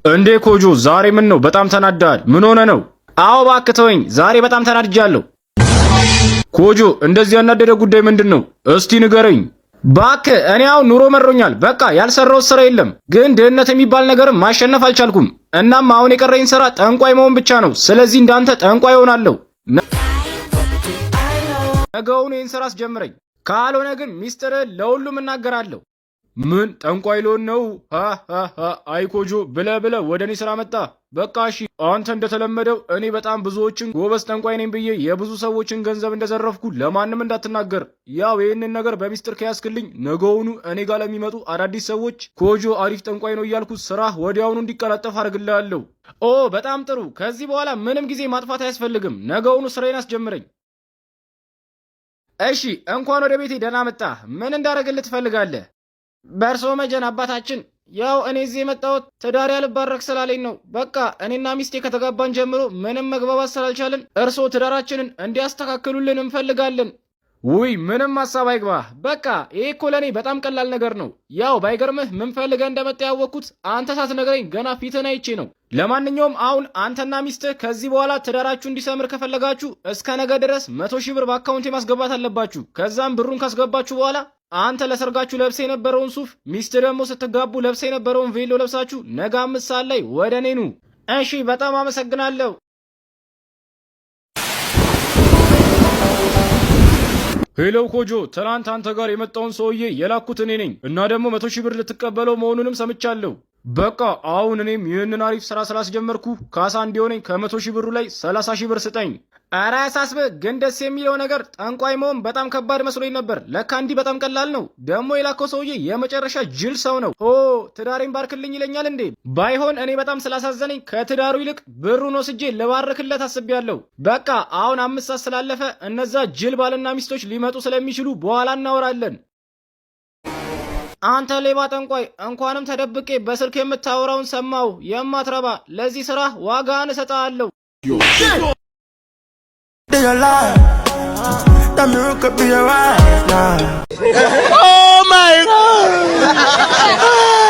እንዴ ኮጆ፣ ዛሬ ምን ነው በጣም ተናደሃል? ምን ሆነህ ነው? አዎ እባክህ ተወኝ፣ ዛሬ በጣም ተናድጃለሁ። ኮጆ፣ እንደዚህ ያናደደህ ጉዳይ ምንድን ነው? እስቲ ንገረኝ። ባክህ እኔ አሁን ኑሮ መሮኛል። በቃ ያልሰራሁት ስራ የለም፣ ግን ድህነት የሚባል ነገር ማሸነፍ አልቻልኩም። እናም አሁን የቀረኝ ስራ ጠንቋይ መሆን ብቻ ነው። ስለዚህ እንዳንተ ጠንቋይ እሆናለሁ። ነገውኑ ይህን ስራ አስጀምረኝ፣ ካልሆነ ግን ሚስጥርህን ለሁሉም እናገራለሁ። ምን ጠንቋይ ልሆን ነው? አይ ኮጆ፣ ብለህ ብለህ ወደ እኔ ስራ መጣህ። በቃ እሺ፣ አንተ እንደተለመደው እኔ በጣም ብዙዎችን ጎበዝ ጠንቋይ ነኝ ብዬ የብዙ ሰዎችን ገንዘብ እንደዘረፍኩ ለማንም እንዳትናገር። ያው ይህንን ነገር በሚስጥር ከያዝክልኝ ነገውኑ እኔ ጋር ለሚመጡ አዳዲስ ሰዎች ኮጆ አሪፍ ጠንቋይ ነው እያልኩ ስራ ወዲያውኑ እንዲቀላጠፍ አድርግልሃለሁ። ኦ በጣም ጥሩ። ከዚህ በኋላ ምንም ጊዜ ማጥፋት አያስፈልግም። ነገውኑ ስራዬን አስጀምረኝ። እሺ፣ እንኳን ወደ ቤቴ ደህና መጣህ። ምን እንዳደርግልህ ትፈልጋለህ? በእርሶ መጀን አባታችን፣ ያው እኔ እዚህ የመጣሁት ትዳሬ አልባረክ ስላለኝ ነው። በቃ እኔና ሚስቴ ከተጋባን ጀምሮ ምንም መግባባት ስላልቻልን እርሶ ትዳራችንን እንዲያስተካክሉልን እንፈልጋለን። ውይ ምንም ሀሳብ አይግባህ። በቃ ይሄ እኮ ለእኔ በጣም ቀላል ነገር ነው። ያው ባይገርምህ ምን ፈልገህ እንደመጣህ ያወቅኩት አንተ ሳትነግረኝ ገና ፊትህን አይቼ ነው። ለማንኛውም አሁን አንተና ሚስትህ ከዚህ በኋላ ትዳራችሁ እንዲሰምር ከፈለጋችሁ እስከ ነገ ድረስ 100,000 ብር በአካውንቴ ማስገባት አለባችሁ። ከዛም ብሩን ካስገባችሁ በኋላ አንተ ለሰርጋችሁ ለብሰህ የነበረውን ሱፍ፣ ሚስትህ ደግሞ ስትጋቡ ለብሳ የነበረውን ቬሎ ለብሳችሁ ነገ 5 ሰዓት ላይ ወደ እኔ ኑ። እሺ፣ በጣም አመሰግናለሁ። Hello ኮጆ፣ ትናንት አንተ ጋር የመጣውን ሰውዬ የላኩት እኔ ነኝ እና ደግሞ 100,000 ብር ልትቀበለው መሆኑንም ሰምቻለሁ። በቃ አሁን እኔም ይህንን አሪፍ ስራ ስላስጀመርኩ ካሳ እንዲሆነኝ ከ100,000 ብሩ ላይ 30,000 ብር ስጠኝ። ኧረ አያሳስብህ። ግን ደስ የሚለው ነገር ጠንቋይ መሆን በጣም ከባድ መስሎኝ ነበር። ለካ እንዲህ በጣም ቀላል ነው። ደግሞ የላከው ሰውዬ የመጨረሻ ጅል ሰው ነው። ኦ ትዳሬን ባርክልኝ ይለኛል እንዴ? ባይሆን እኔ በጣም ስላሳዘነኝ ከትዳሩ ይልቅ ብሩን ወስጄ ልባርክለት አስቤያለሁ። በቃ አሁን 5 ሰዓት ስላለፈ እነዛ ጅል ባልና ሚስቶች ሊመጡ ስለሚችሉ በኋላ እናወራለን። አንተ ሌባ ጠንቋይ፣ እንኳንም ተደብቄ በስልክ የምታወራውን ሰማው። የማትረባ፣ ለዚህ ስራ ዋጋህን እሰጥሃለሁ። Be your life. That miracle be your eyes now. Oh my God!